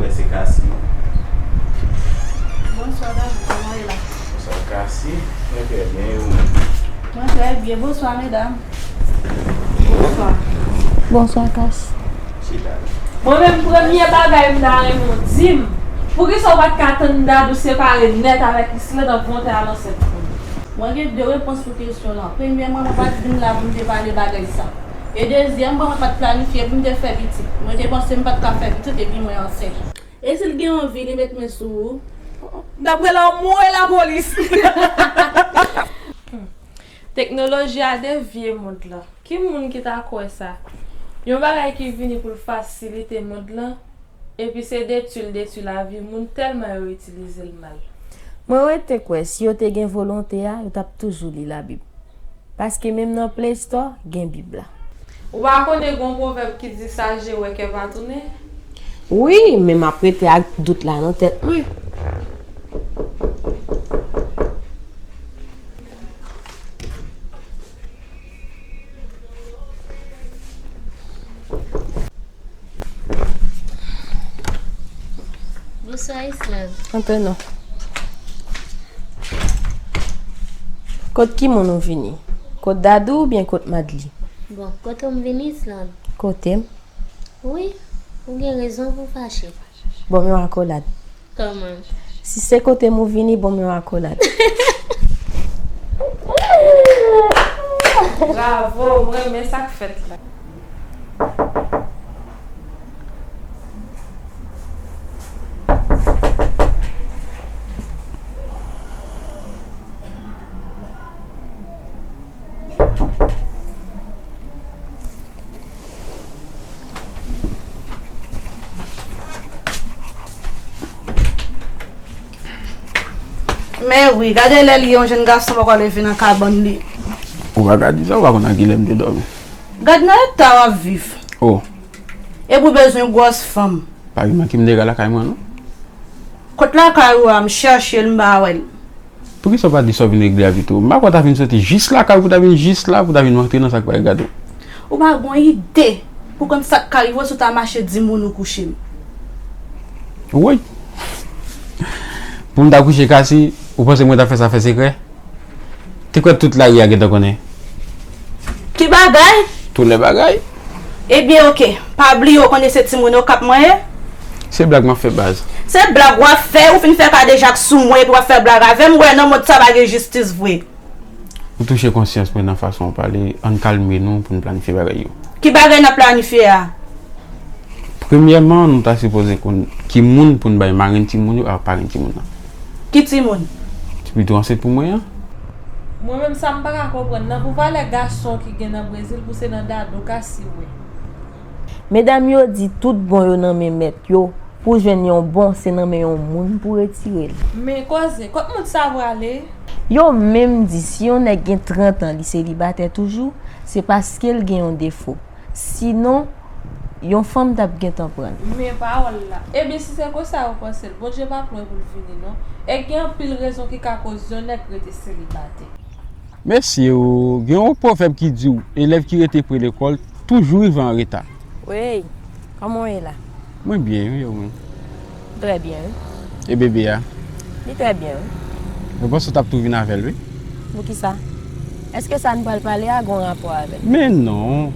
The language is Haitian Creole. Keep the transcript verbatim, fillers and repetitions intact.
Se Cassie. Bonswa, David. Kòman w ye la? Bonswa, Cassie. Mwen trè byen, e ou menm? Mwen trè byen. Bonswa, medam. Bonswa. Bonswa, Cassie. Chita. Mwen menm, premye bagay m ta renmen w di m, poukisa w pa t ka tann Dadou separe nèt avèk Islande anvan w te al ansent pou li? Mwen gen de repons pou kesyon lan. Premyèman, mwen pa t vin la pou m te pale bagay sa. E dezyèmman, mwen pa t planifye pou m te fè pitit. Mwen te panse m pa t ka fè pitit epi mwen ansent. E si l gen anvi, li met men sou ou? Daprè lanmou e lapolis. Teknoloji a devye mond lan. Ki moun ki ta kwè sa? Yon bagay ki vini pou l fasilite mond lan, epi se detwi l detwi lavi moun tèlman yo itilize l mal. Mwen rete kwè si yo te gen volonte a, yo t ap toujou li Labib. Paske menm nan Play Store, gen Bib la. Ou pa konnen gon pwovèb ki di sa je wè kè pa tounen? Wi, men m ap rete ak dout la nan tèt mwen. Bonswa, Islande. Antre non. Kot ki moun ou vini? Kot Dadou oubyen kot Madly? Bon, kote w m vini, Islande? Kote m? Wi, ou gen rezon pou w fache. Bon, men akolad. Kòman? Si se kote m ou vini, bon, men akolad. Bravo, m renmen sa k fèt la. Men wi, gade lè l ye, yon jenn gason poko leve nan kabann li. Ou pa ka di sa, ou pa konn ak kilè m te dòmi. Gad nan eta w ap viv. Oh. Epi w bezwen gwòs fanm. Pa vin manke m dega lakay mwen, non. Kot lakay ou a, m chèche l, m pa wè l. Poukisa w pa di sa w vin regle a pito? M pa kwè w ta vin soti jis lakay ou pou w ta vin jis la, pou w ta vin antre nan sa k pa regade w. Ou pa gon ide pou konn sa k ka rive w si w ta mache di moun ou kouche m. Woy! Pou m ta kouche Kasi, ou panse mwen t ap fè sa fè sekrè? Te kwè tout lari a gentan konnen. Ki bagay? Tout lè bagay. Ebyen, oke. Pa bliye w konnen se timoun Okap mwen ye. Se blag m ap fè, baz. Se blag w ap fè, ou fin fè kadejak sou mwen epi w ap fè blag avè m, ou wè nan mond sa pa gen jistis vre. Ou touche konsyans mwen nan fason w pale, ann kalme nou pou n planifye bagay yo. Ki bagay n ap planifye a? Premyèman, nou ta sipoze konn ki moun pou n bay marenn timoun yo ak parenn timoun nan. Ki timoun? Ti pito ansent pou mwen an. Mwen menm sa m pa ka konprann nan pou valè gason ki gen nan Brezil pou se nan Dadou Kasi w wè. Medam yo di tout bon yo nan men mèt yo, pou jwenn yon bon se nan men yon moun pou retire l. Men koze, kot moun sa prale? Yo menm di si yon nèg gen trant an li selibatè toujou, se paske l gen yon defo. Sinon, yon fanm t ap gentan pran l. Men pawòl la. Ebyen, si se konsa ou panse l, Bondye p ap lwen pou l vini, non. E gen anpil rezon ki ka koz yon nèg rete selibatè. Mesye o, gen yon pwovèb ki di w, elèv ki rete pre lekòl toujou rive an reta. Wey, kòman w ye la? Mwen byen, wi, e ou menm? Trè byen, wi. E bebe a? Li trè byen, wi. Mwen panse w t ap tou vin avè l, wi. Poukisa? Èske sa n pral pale a gen yon rapò avè l? Men non.